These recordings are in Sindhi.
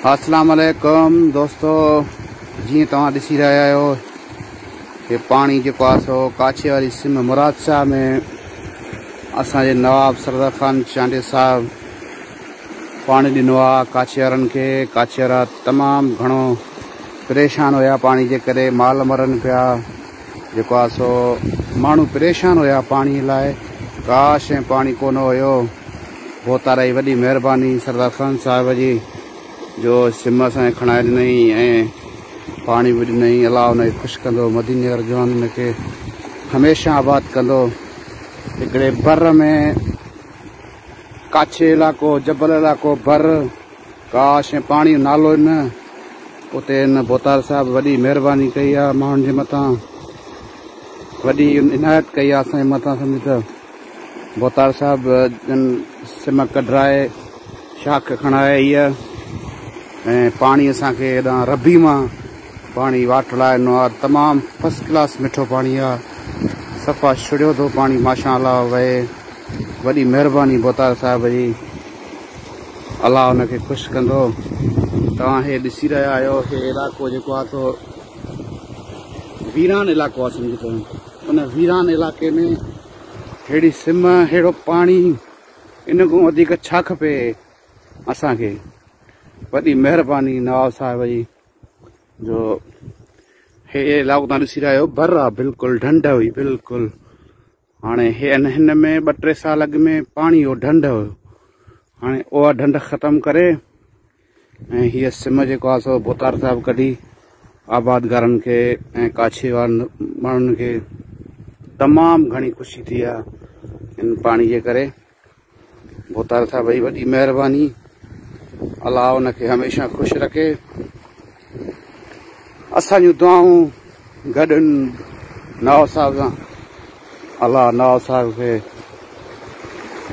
اسلام عليڪم دوستو جيئن توهان ڏسي رهيا آهيو هي پاڻي جيڪو آهي سو ڪاڇي واري سم مراد شاهه ۾ اسان جي نواب سردار خان چانڊيو صاحب پاڻي ڏنو آهي ڪاڇي وارن کي. ڪاڇي وارا تمام گهڻو پريشان هيا پاڻي جي ڪري، مال مرن پيا، جيڪو آهي سو ماڻهو پريشان هيا پاڻي لاء، ڪا شيء پاڻي ڪونه هيو. ڀوتار جي وڏي مهرباني سردار خان صاحب جي جو سم اسان کي کڻائي ڏنائين ۽ پاڻي به ڏنائين. الله ان کي خوش ڪندو، مديني وارو جوان ان کي هميشه آباد ڪندو. هڪڙي بر ۾ ڪاڇي علائقو، جبل علائقو، بر، ڪا شيء پاڻي جو نالو ئي نه. اتي هن ڀوتار صاحب وڏي مهرباني ڪئي آ ماڻهن جي مٿان، وڏي عنايت ڪئي آ اسان جي مٿان. سمجهه ته ڀوتار صاحب جن سم ڪڍرائي شاخ کڻائي هيء ۽ پاڻي اسان کي هيڏانهن ربي مان پاڻي واٽ لاء ڏنو آ. تمام فرسٽ ڪلاس مٺو پاڻي آ، صفا ڇڙيو ٿو پاڻي ماشاء الله وهي. وڏي مهرباني ڀوتار صاحب جي، الله ان کي خوش ڪندو. توهان هي ڏسي رهيا آهيو هي علائقو جيڪو آ سو ويران علائقو آ، سمجهو ته ان ويران علائقي ۾ ههڙي سم، ههڙو پاڻي، ان کان وڌيڪ ڇا کپي اسان کي. وڏي مهرباني نواب صاحب جي جو هي علائقو توهان ڏسي رهيا آهيو بر آ، بلڪل ڍنڍ هئي بلڪل. هاڻي هن ۾ ٻه ٽي سال اڳ ۾ پاڻي هو، ڍنڍ هيو، هاڻي اها ڍنڍ ختم ڪري ۽ هيء سم جيڪو آهي سو ڀوتار صاحب ڪڍي آبادگارن کي ۽ ڪاڇي وارن ماڻهن کي تمام گهڻي خوشي ٿي آهي هن پاڻي جي ڪري. ڀوتار صاحب جي وڏي مهرباني، الله ان کي هميشه خوش رکي. اسان جون دعائون گڏ نواب صاحب سان، الله نواب صاحب کي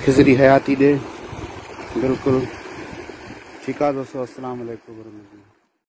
خضري حياتي ڏي. بلڪل ٺيڪ آ دوستو، السلام عليڪم ورحمة الله.